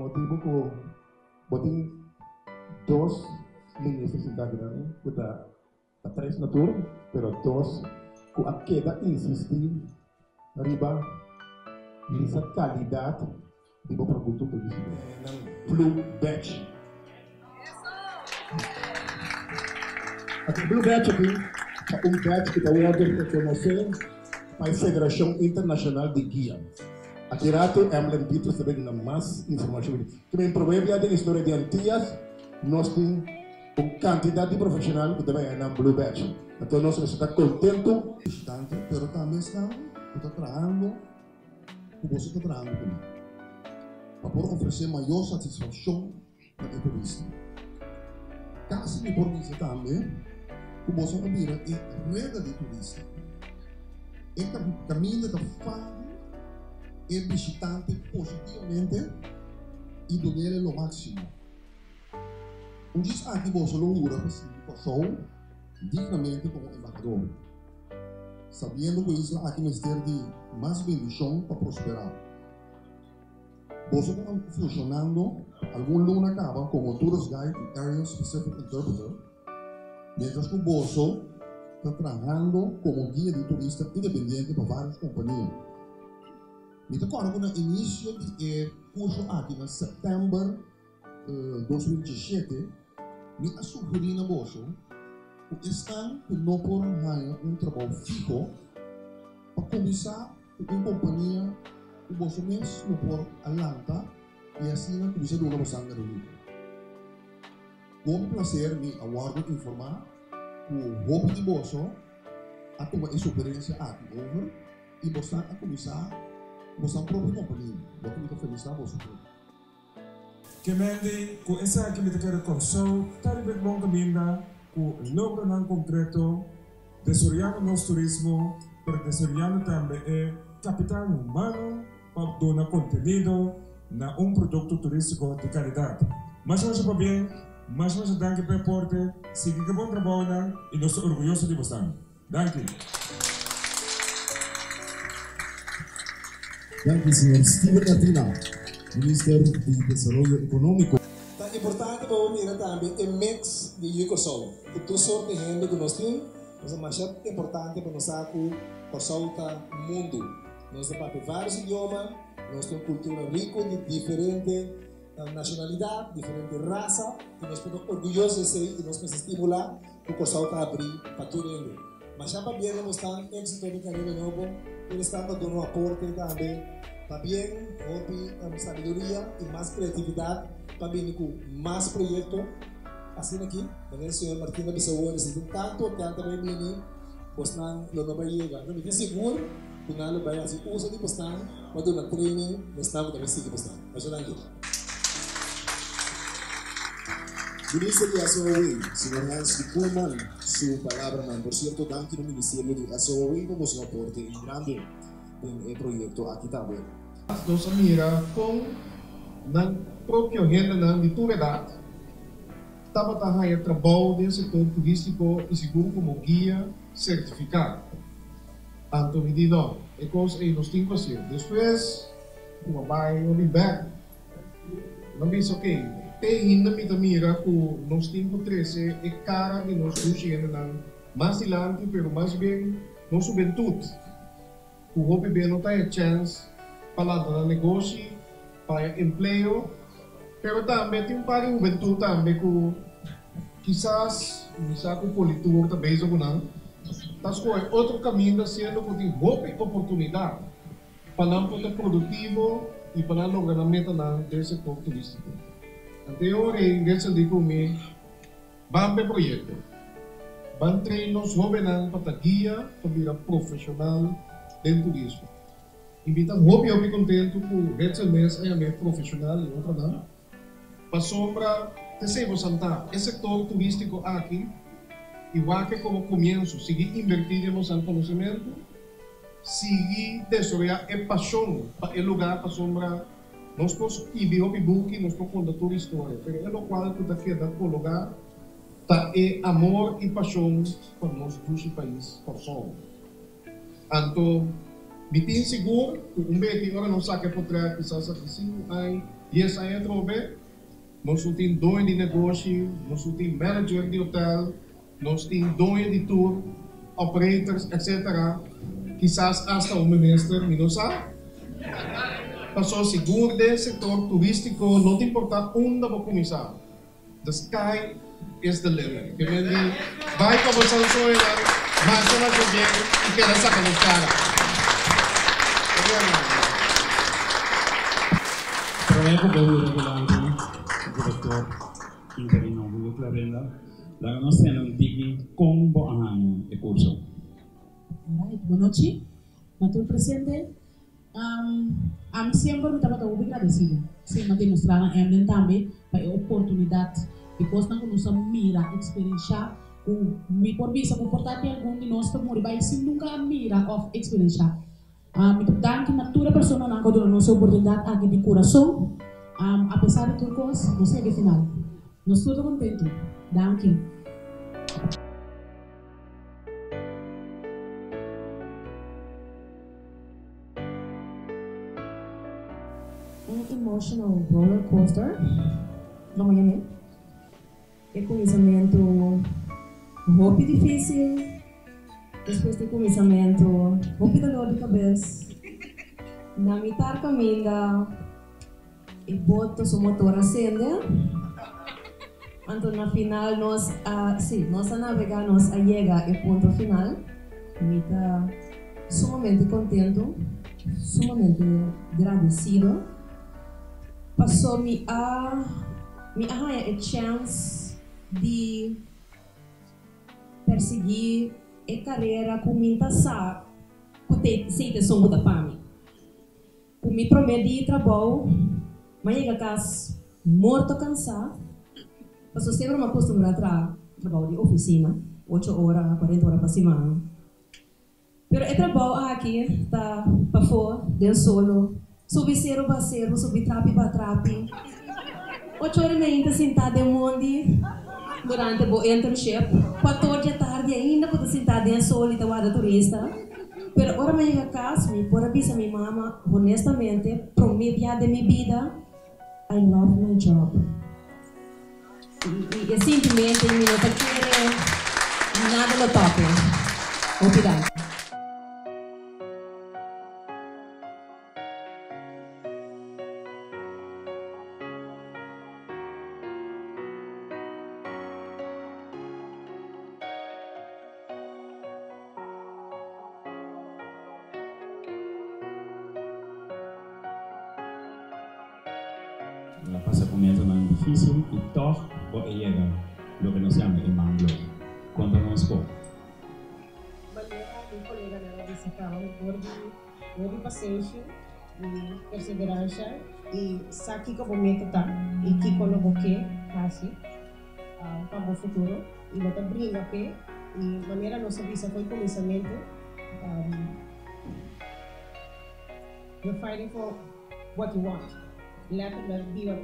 motibu ku bo tin dos minister sintá akinan ku ta Ta tres na tur, pero dos ku a keda insistí riba hisa kalidat di bo produkto turístiko. Nan Blue Badge. Aki Blue Badge aki ta un badge ku ta wòrdu rekonosé pa e Federashon Internashonal di Guia. Aki ratu Emlyn Bitrus ta bay duna mas informashon. Kimen promé bia den historia di Antias nos tin. Un kantidat di profeshonal ku ta bai haña nan Blue Badge. Anto nos mester ta kontentu. Bishitante, pero tambe esnan ku ta trahando ku boso ta trahando ku nan, pa por ofresé mayor satisfakshon na e turista. Kasi mi por bisa tambe ku boso a bira e reda di turista. E kaminda ta fadi e bishitante positivamente i dun'el lo máksimo. Un djis aki boso lo hura pa sirbi Kòrsou dignamente komo embahador, sabiendo ku e isla aki mester di mas bendishon pa prosperá. Boso ta funshonando pa algun luna kaba komo Tourist Guide i Area Specific Interpreter, miéntras ku boso ta trahando komo guia di turista independiente pa vários kompania. Mi ta kòrda ku na inisio di e kurso aki na sèptèmber 2017, mi a sugerí na boso ku esnan ku no por haña un trabou fiho pa kuminsá ku un kompania ku boso mes lo por a lanta i asina kuminsá duna bo sanger liber. Ku hopi plaser mi a wòrdu informá ku hopi di boso a tuma e sugerensia aki over i bosan a kuminsá ku bosan propio kompania, loke mi ta felisitá boso tur. Kemendi, ku esaki mi ta kere Kòrsou ta riba e bon kaminda ku logronan konkreto, desaroyando nos turismo, pero desaroyando tambe e kapital humano pa duna kontenido na un produkto turístiko di kalidat. Masha masha pabien, masha masha danki pa e aporte, sigui ku e bon trabounan i nos ta orguyoso di bosan. Danki. Danki señor Steven Martina, Minister di Desaroyo Economico. Ta importante pa bo mira tambe e mix di Yu Kòrsou, ku tur sort di hende ku nos tin. Pasobra masha importante pa nos sa ku Kòrsou ta mundu. Nos ta papia vários idioma, nos tin un kultura riku di diferente nashonalidat, diferente rasa, i nos por ta orguyoso di esei i nos mester stimulá Ku Kòrsou ta abrí pa tur hende. Masha pabien na bosnan éksito den karera nobo, tur esnan ta duna un aporte tambe. Pabien, hopi sabiduria i mas kreatividat pa bini ku mas proyekto asina aki. Manera señor Martin a bisa awor, si tin tantu hotel ta bai bini, bosnan lo no bai yega. No, mi tin sigur ku nan lo bai hasi uso di bosnan pa duna training na esnan ku ta bai sigui bosnan. Masha danki. Minister di SOAW, Señor Hensley Koolman, su palabranan. Por cierto, danki na Ministerio di SOAW pa boso aporte en grande den e proyecto aki tambe. Nos a mira kon nan propio hendenan di tur edat tabata haña trabou den sektor turístiko i sigur komo guia sertifiká. Anto mi di, No, e kos ei nos tin ku hasié. Despues ku a bai a bin bèk. Nan bisa, Ok, te ainda mi ta mira ku nos tin ku trese e kara di nos dushi hendenan mas dilanti, pero mas bien nos hubentut, ku hopi be no ta haña chèns pa lanta nan negoshi, pa haña empleo, pero tambe tin un par di hubentut tambe ku kisas, mi sa ku Politur ta bezig ku nan, ta skohe otro kaminda siendo ku tin hopi oportunidat. pa nan por ta produktivo i pa nan logra nan metanan den sektor turístiko. Ante e ora ei Ritzel di ku mi, Ban p'e proyekto. Ban train nos hóbennan pa ta guia pa bira profeshonal den turismo. I mi ta hopi hopi kontentu ku Ritzel mes a yam'é profeshonal i otronan, pasobra t'esei bo santá e sektor turístiko aki i wak e komo komienso, sigui inbertí den bosan konosementu. Sigui desaroyá e pashon pa e lugá pasobra nos por skibi hopi buki, nos por konta tur historia, pero e lokual ku ta keda kologá ta e amor i pashon pa nos dushi pais Kòrsou. Anto mi tin sigur ku un beki ora nos saka e potrèt kisas aki sinku ai. 10 aña atrobe, nos no tin doño di negoshi, nos no tin manager di hotel, nos tin doño di tour operators, etc. Kisas hasta un minister, mi no sa. Paso sigur den sector turistico no ta importa unda bo cuminsa. The sky is the limit. Ke men di bai pa bo sansoenan masha masha bien y keda saca nos cara. Prome cu bo wira dilanti director interino Hugo Clarinda, laga nos tende un tiki con bo a haña e curso. Alright, bon nochi na tur presente. Ami semper mi tabata hopi gradesido. Sí, mi a demostrá na Emlyn tambe pa e oportunidat di kosnan ku nos a mira, eksperenshá, ku mi por bisa ku por ta di algun di nos ta muri bai sin nunka a mira òf eksperenshá. Mi ta danki na tur e personanan ku a duna nos e oportunidat aki di kurason. Apesar di tur kos, nos yega e final. Nos tur ta kontentu. Danki. Un emotional roller coaster, lo mi yam'é. E kuminsamentu hopi difísil, despues di kuminsamentu hopi dolor di kabes. Na mitar kaminda e boto su motor a sende, anto na final nos a, sí, nos a navegá, nos a yega e punto final. Mi ta sumamente kontentu, sumamente gradesido, paso mi a mi a haña e chèns di persiguí e karera ku mi ta sa ku te esei ta esun ku ta pa mi. Ku mi promé di trabou, m'a yega kas morto kansá, pasobra semper m'a kustumbrá traha trabou di ofisina, ocho ora, kuarenta ora pa siman. Pero e trabou aki ta pafó, den solo, subi seru ba seru, subi trapi ba trapi, ocho ora meinta sintá den mondi durante bo internship, kuator dje tardi ainda bo ta sintá den sol i ta warda turista. Pero ora mi a yega cas, mi por a bisa mi mama honestamente, prome bia den mi bida, I love my job. Y e sintimento y mi no ta kere nada lo tope. Hopi danki. Bo a pasa momentonan difícil i tòg bo a yega loke nos yama e man blou. Konta nos bo. Manera mi koleganan a bisa kaba dor di hopi pasenshi i perseveransha i sa kiko bo meta ta i kiko lo bo ke hasi pa bo futuro i bo ta bringa p'e i manera nos a bisa for kuminsamentu you're fighting for what you want letterlijk biba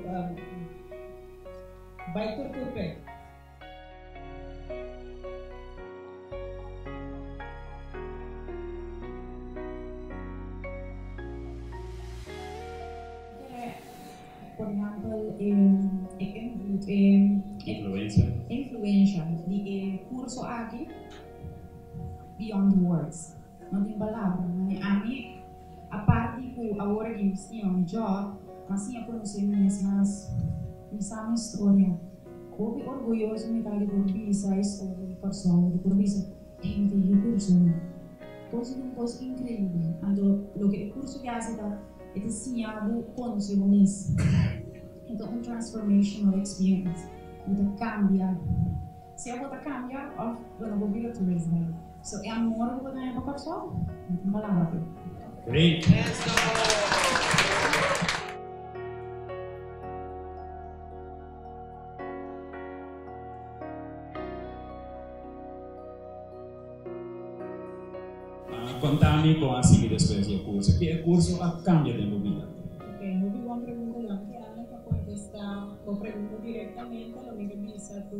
bai tur tur p'e. Por ehèmpel, e invloed, e Influencia. influencia di e curso aki beyond words. No tin palabra. Mane ami, apart di cu awor aki mi siña un job, m'a siña conoce mi mes mas. Mi sa mi historia. Hopi orguyoso mi ta di por bisa e storia di Kòrsou, di por bisa, Hey, mi ta yu Kòrsou. Kos di un kos inkreibel. Anto loke e kurso ke hasi ta e ta siña bo konosé bo mes. E ta un transformational experience. Bo ta kambia. Sea bo ta kambia òf bo no por bira tourist guide. So e amor ku bo ta haña pa Kòrsou, no tin palabra p'e. Great! Konta mi kon a sigui despues di e kurso. Ki e kurso a kambia den bo bida? Ok, hopi bon pregunta danki Allen pa kontesta bo pregunta direktamente. Lo mi ke bisa ku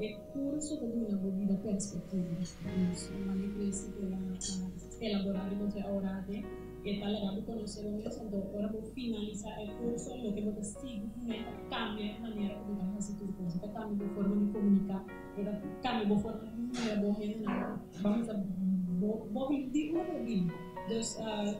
e kurso ta duna bo bida perspektiva. Dus un manera Christy por a elabora riba dje aworate. E ta laga bo konosé bo mes, anto ora bo finalisá e kurso loke bo ta sigui kuné ta kambia e manera ku bo ta hasi tur kos. E ta kambia bo forma di komuniká, e ta kambia bo forma di mira bo hendenan. Bo mester bo bo di unda bo ta bini. Dus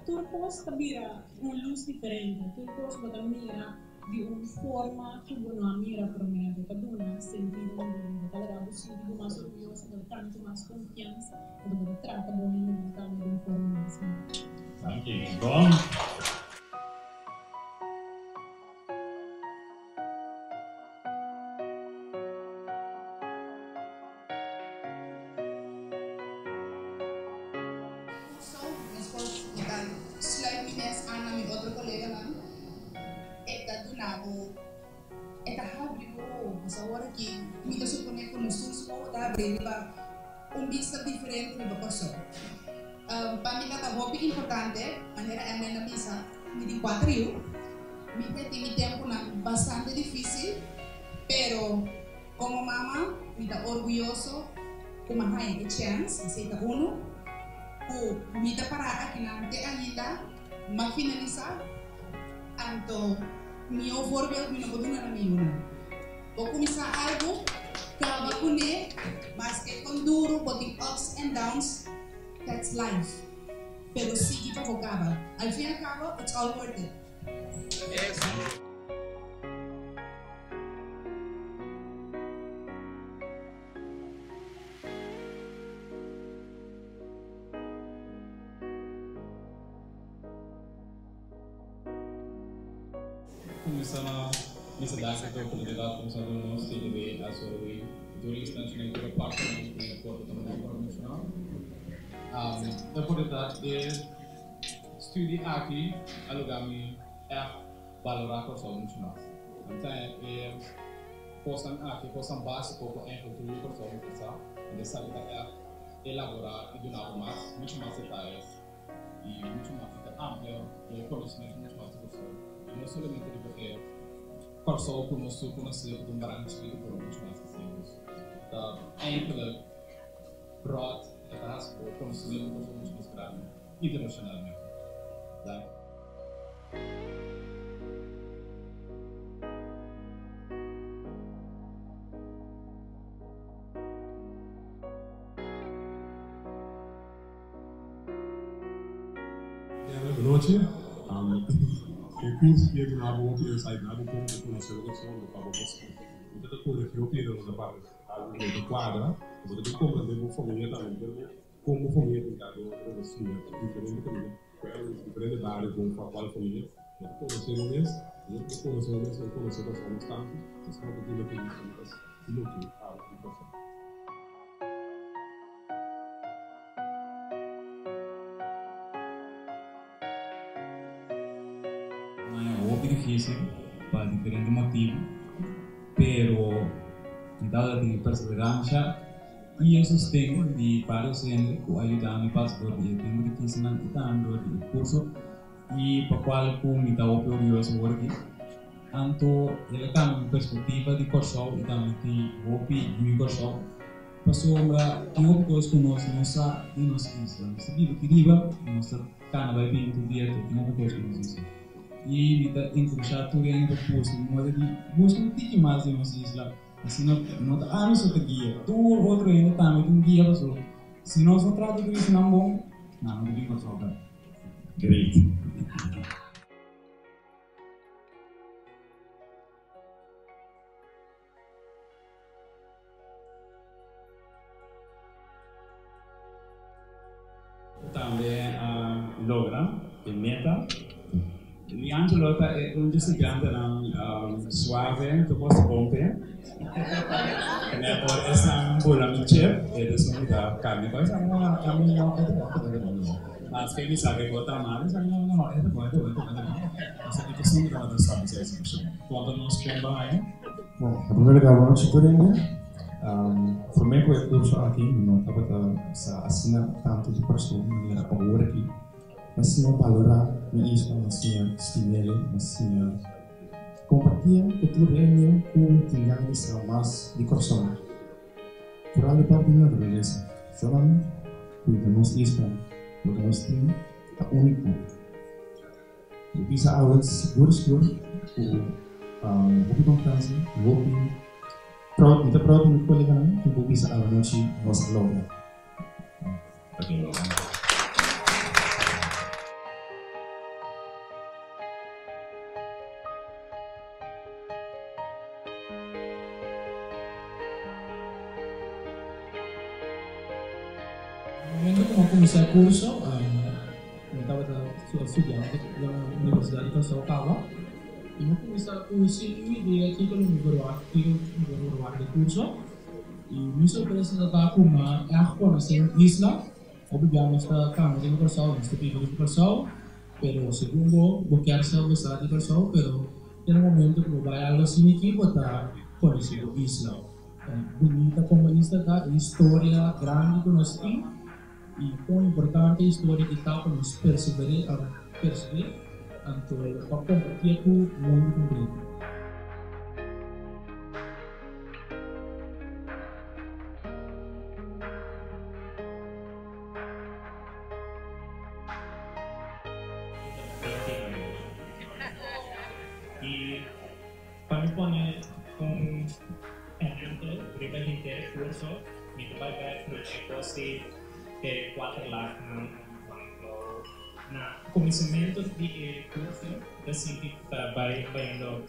tur kos ta bira un lus diferente, tur kos bo ta mira di un forma ku bo no a mira promé. Bo ta duna sentido na bo bida, ta laga bo sinti bo mas orguyoso, bo ta kambia ku mas konfiansa. Anto bo ta trata bo hendenan tambe den forma mas mihó. Danki. Bon. Curso, meskos mi ta sluit mi mes aan na mi otro koleganan, e ta duna bo, e ta habri bo wowo. Pasobra awor aki mi ta suponé ku nos tur su wowo ta habri riba un bista diferente riba Kòrsou. Pa mi ta ta hopi importante, manera Emlyn a bisa, mi tin kuater yu, mi ta tin mi tempunan bastante difísil, pero komo mama mi ta orguyoso ku mi a haña e chèns, esei ta unu, ku mi ta pará akinan te ainda, mi a finalisá, anto mihó voorbeeld mi no por duna na mi yunan. Bo kuminsá algu, kaba kuné, maske kon duru bo tin ups and downs, that's life. Pero sigui pa bo kaba. Al fin al kabo, it's all worth it. Kuminsá na misa danki pa e oportunidat ku nos a duna nos TGB, SOW, i tur instanshanan i tur e partnernan ku e por ta na por menshoná. E oportunidat di studi aki a luga mi ègt balorá Kòrsou muchu mas. Mi ta e kosnan aki, kosnan básiko ku èinklik tur yu Kòrsou mester sa, mi ta sa ku ta ègt elaborá i duna bo mas, muchu mas detayes. y mucho mas y ta amplia bo conocimento mucho mas di Kòrsou y no solamente riba e Kòrsou ku nos tur konosé ku ta un baranka chikitu pero mucho mas asina dus ta eindelijk broad e ta hasi bo conocimento di Kòrsou mucho mas grandi internacionalmente. Danki. Bon nochi. E curso ki e duna bo hopi insight na bo con bo conoce bo persona pa bo por Mi ta ta corregi hopi hende nos a papia algo cu no ta cuadra. Bo ta bin comprende bo familia tambe pero bo con bo familia tin cada otro bo siña diferente caminda cu e diferente bario con cual familia. Bo ta conoce bo mes, bo ta conoce bo mes, bo ta conoce personas tanto. Esaki ta duna tur nos loke awe di persona. Un hopi difícil pa diferente motibu, pero mi tabata tin e perseveransha i e sosten di varios hende ku a yuda mi pasa dor di e tempu difícilnan i tambe dor di e kurso i pa kual ku mi ta hopi orguyoso awor aki. Anto el a kambia mi perspektiva di Kòrsou i tambe di hopi yu di Kòrsou. Pasobra tin hopi kos ku nos no sa di nos isla. Nos ta biba aki riba, nos ta kana bai bini tur dia, tur tin hopi kos ku nos no sa. I mi ta enkurashá tur hende pa buska un moda di buska un tiki mas di nos isla. Asina no ta ami so ta guia, tur otro hende tambe tin guia pasobra si nos no trata tur esnan bon, nan no ta bin Kòrsou bèk. Great. Tambe a logra e meta. Liangelo ta e un di studiantenan suave, tur kos ta bon p'e. Kende por esnan bula mi chip, e ta esun ku ta kambia kos, a mi a mi no, e ta bon, e ta bon, e ta bon. Maske mi sa ku e por ta mal, mi sa no, no, e ta bon, e ta bon, e ta bon, e ta bon. Pasobra e ta esun ku tabata suavisá e situashon. Konta nos kon bo haña. Bon, na primer lugar bo nochi tur hende. Prome ku e kurso aki mi no tabata sa asina tantu di Kòrsou manera awor aki. Mi a siña balorá mi isla, mi a siña stim'el, mi a siña kompartié ku tur hende ku tin gana di sa mas di Kòrsou. Foral di parti di naturalesa. Solamente kuida nos isla, loke nos tin ta úniko. Mi bisa awe sigur sigur ku hopi konfiansa i hopi proud, mi ta proud di mi koleganan ku por bisa awe nochi nos a logra. Momento ku mi a kuminsá e kurso, mi tabata studiante na Universidat di Kòrsou kaba i mi a kuminsá ku sin un idea kiko lo mi verwagt, kiko mi por verwagt di e kurso. I mi sorpresa ta ta ku mi a ègt konosé un isla. Hopi bia nos ta kana riba Kòrsou, nos ta biba riba Kòrsou, pero segun bo, bo kier sa bo sa di Kòrsou, pero te na momento ku bo bai algu asina aki bo ta konosé bo isla. Bunita komo isla ta, e historia grandi ku nos tin i kon importante e historia aki ta pa nos persever'é, persever'é anto pa kompartié ku mundu kompleto. I pa mi pone un ehempel riba henter e curso, mi ta bai bek na e cos di e cuater lagnan cuando na cuminsamentu di e curso ta sinti cu ta bai bayendo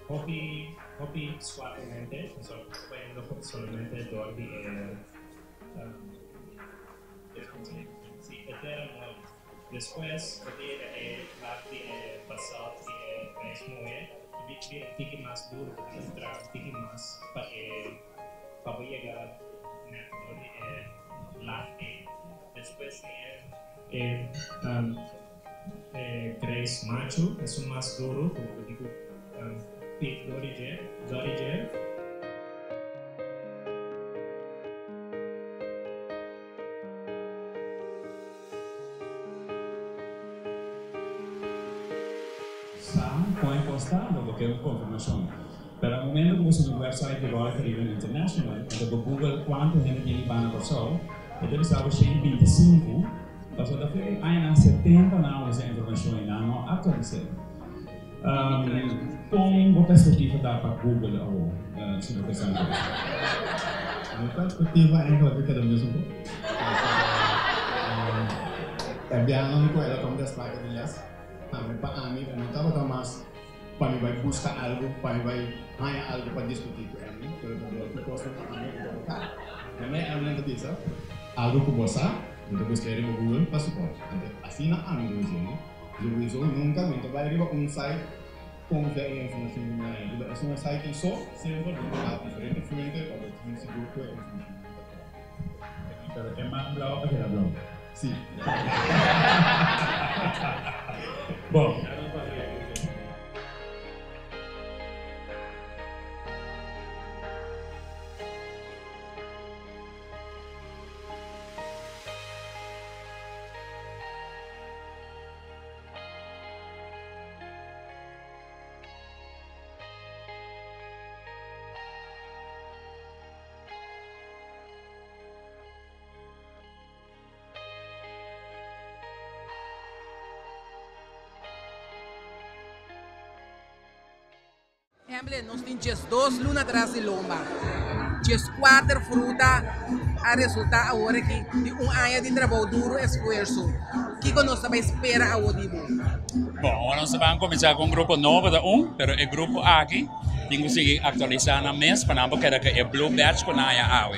hopi hopi suavemente, pasobra ta bayendo solamente door di e si e tera moli. Despues bo ta yega e lak di e basalt di e reis muhé i bira un tiki mas duru, bo tin ku traha un tiki mas pa e pa bo yega nèt dor di e lak ei. Despues di e e e greis machu, esun mas duru ku bo tin ku pik dor di dje dor di dje. Sa kon e kos ta, lo bo ke un konfirmashon. Pero na momento ku bo subi website di Royal Caribbean International, anto bo google kuantu hende tin di banda Kòrsou, e ta bisa bo 125, pasobra ta for e añanan 70 nan a usa e informashon i nan no a aktualis'é. Kon bo perspektiva ta pa Google awor, señor presidente? Mi perspektiva enkele ta keda mesun ku. E biahanan ku el a tuma desplaka di les, tambe pa ami e no tabata mas pa mi bai buska algu, pa mi bai haña algu pa diskutí ku Emlyn, pero ta dor ku kosnan pa ami e tabata. Meme Emlyn ta bisa, Algu ku bo sa, bo ta busk'é riba Google pa support. Anto asina ami ta hasié, no? Sowieso nunka mi ta bai riba un site konfia e informashon ku mi haña riba esun site ei so, semper mi ta wak diferente fuente pa bo tin sigur ku e informashon ta korekto. Pero e man blauw a keda blauw. Sí. Bon. Hemble, nos tin 12 luna tras di lomba. 14 fruta a resulta awor aki di un aña di trabou duro, esfuerso. Kiko nos ta bay spera awor di bo? Bon, awor nos ta ban kuminsá ku un grupo nobo ta un, pero e grupo aki tin ku sigui aktualisá nan mes pa nan por keda ku e blue badge ku nan haña awe.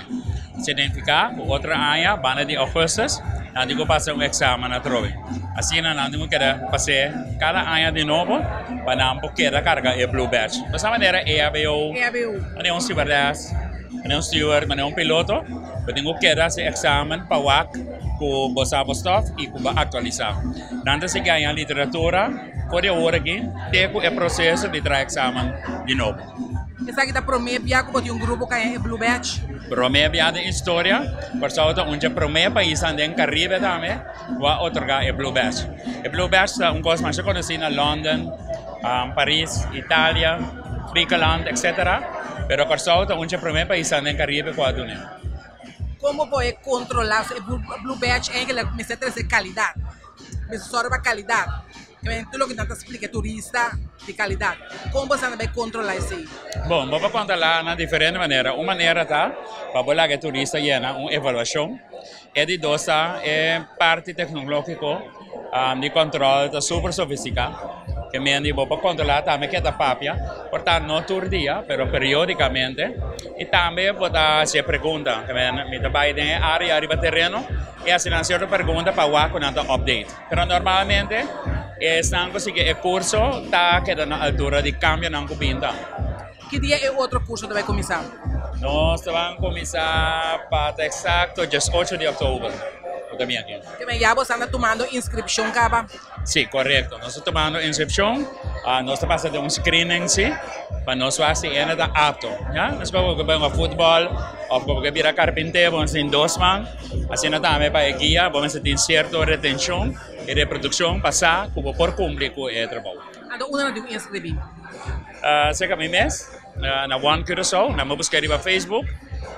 Signifiká ku otro aña banda di augustus nan tin ku pasa un eksamen atrobe. Asina nan tin ku keda pas'é kada aña di nobo pa nan por keda karga e blue badge. Di esa manera EHBO, manera un stewardess, manera un steward, manera un piloto bo tin ku keda hasi eksamen pa wak ku bo sa bo stòf i ku bo a aktualisá. Nan ta sigui haña literatura for di awor aki te ku e proseso di traha eksamen di nobo. Esaki ta prome bia ku bo tin un grupo ku haña e Blue Badge? Prome bia den historia, Kòrsou ta un dje prome paisnan den Karibe tambe ku a otorgá e Blue Badge. E Blue Badge ta un kos masha konosí na London, Paris, Italia, Griekenland, etcetera, pero Kòrsou ta un dje prome paisnan den Karibe ku a dun'é. Kon bo por e kontrolá e Blue Badge eigenlijk mester trese kalidat, mester sòru pa kalidat. Ke tur loke nan ta splika e turista di kalidat. Kon boso ta bai kontrolá esei? Bon, bo por kontrolá na diferente manera. Un manera ta pa bo laga e turista yena un evaluashon. E di dos ta e parti teknológiko di kòntròl ta super sofistiká. Ke mende bo por kontrolá tambe ke ta papia, por ta no tur dia, pero periódikamente. I tambe bo ta hasi e pregunta, ke men mi ta bai den e área riba tereno i hasi nan sierto pregunta pa wak ku nan ta update. Pero normalmente esnan ku sigui e kurso ta keda na altura di kambionan ku bin ta. Ki dia e otro kurso ta bai kuminsá? Nos ta ban kuminsá pa ta eksakto diesocho di òktober ku ta bin aki. Te men ya bo sa ta tumando inskripshon kaba? Sí, korekto. Nos ta tumando inskripshon. Nos ta pasa den un screening sí, pa nos wak si hende ta apto. Ya, meskos ku bo ke bai hunga futbòl òf ku bo ke bira karpinté bo mester tin dos man. Asina tambe pa e guia bo mester tin sierto retenshon i reprodukshon pa sa ku bo por kumpli ku e trabou. Anto unda nan tin ku inskribí? Serka mi mes, na One Curaçao, nan por buska riba Facebook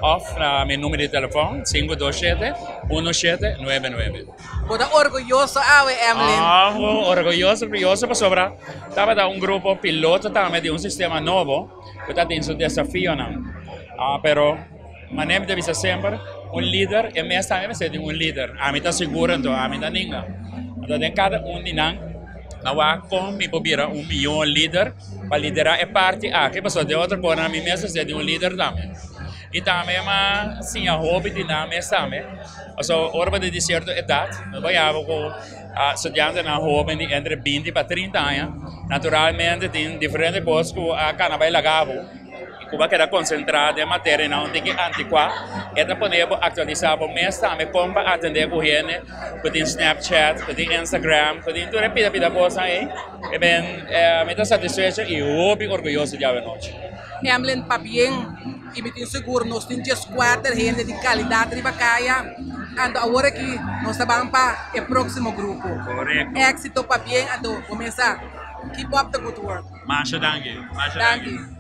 òf na mi numero di telefòn, 527 1799. Bo ta orguyoso awe, Emlyn? Amo, orguyoso, orguyoso pasobra tabata un grupo piloto tambe di un sistema nobo ku ta tin su desafionan. Pero manera mi ta bisa semper, un lider e mes tambe mester tin un lider. Ami ta sigur anto, ami ta ninga. Anto den kada un di nan. Na wak kon mi por bira un mihó lider pa liderá e parti aki, pasobra den otro kosnan mi mes mester di un lider tambe. I tambe m'a siña hopi di nan mes tambe, pasobra ora bo ta di sierto edat, no por yaba ku studiantenan hoben di entre binti pa trinta aña, naturalmente tin diferente kos ku a kana bai laga bo. Ku bo a keda konsentrá den materianan un tiki antikuá, e ta pone bo aktualisá bo mes tambe kon pa atendé ku hende ku tin Snapchat, ku tin Instagram, ku tin tur e pida pida kosnan ei. E ben mi ta satisfecho i hopi orguyoso di awenochi. Emlyn, pabien i mi tin sigur nos tin dieskuater hende di kalidat riba kaya, anto awor aki nos ta ban pa e próksimo grupo. Korekto. Éksito pabien anto bo mesa keep up the good work. Masha danki. Masha danki.